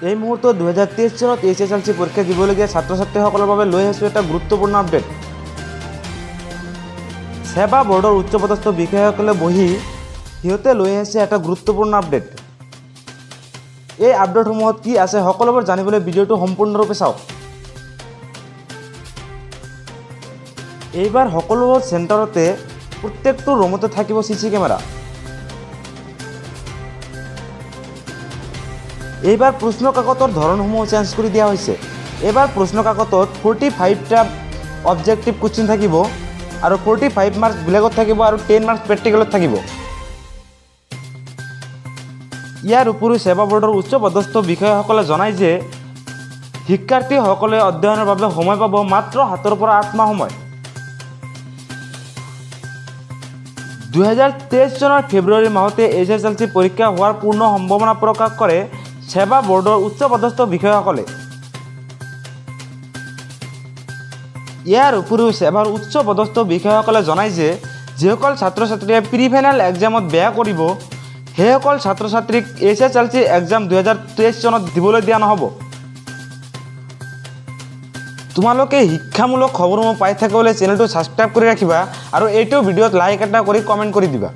এই মুহূৰ্তত 2023 চনত এইচএছএলচি পৰীক্ষা দিবলগীয়া ছাত্ৰ ছাত্ৰীসকলৰ বাবে লৈ আহিছোঁ এটা গুৰুত্বপূৰ্ণ আপডেট। ছেবা বৰ্ডৰ উচ্চপদস্থ বিষয়াসকলে বহি সিহঁতে লৈ আহিছে এটা গুৰুত্বপূৰ্ণ আপডেট। এই আপডেটসমূহত কি আছে, সকলোবোৰ জানিবলৈ ভিডিঅ'টো সম্পূৰ্ণৰূপে চাওক। এইবাৰ সকলো চেণ্টাৰতে প্ৰত্যেকটো ৰুমতে থাকিব চিচি কেমেৰা। এইবাৰ প্ৰশ্ন কাকতৰ ধৰণসমূহ চেঞ্জ কৰি দিয়া হৈছে। এইবাৰ প্ৰশ্ন কাকতত 45টা অবজেক্টিভ কুৱেশ্যন থাকিব আৰু 45 মাৰ্কছ বেলেগত থাকিব আৰু 10 মাৰ্কছ প্ৰেক্টিকেলত থাকিব। ইয়াৰ উপৰিও ছেবা বৰ্ডৰ উচ্চ পদস্থ বিষয়াসকলে জনায় যে শিক্ষাৰ্থীসকলে অধ্যয়নৰ বাবে সময় পাব মাত্ৰ 7ৰ পৰা 8 মাহ সময়। 2023 চনৰ ফেব্ৰুৱাৰী মাহতে এইচএছএলচি পৰীক্ষা হোৱাৰ পূৰ্ণ সম্ভাৱনা প্ৰকাশ কৰে ছেবা বৰ্ডৰ উচ্চ পদস্থ বিষয়াসকলে। ইয়াৰ উপৰিও ছেবাৰ উচ্চ পদস্থ বিষয়াসকলে জনায় যে যিসকল ছাত্ৰ ছাত্ৰীয়ে প্ৰি ফাইনেল এক্সামত বেয়া কৰিব, সেইসকল ছাত্ৰ ছাত্ৰীক এইচএছএলচি এক্সাম 2023 চনত দিবলৈ দিয়া নহ'ব। তোমালোকে শিক্ষামূলক খবৰসমূহ পাই থাকিবলৈ চেনেলটো ছাবস্ক্ৰাইব কৰি ৰাখিবা আৰু এইটো ভিডিঅ'ত লাইক এটা কৰি কমেণ্ট কৰি দিবা।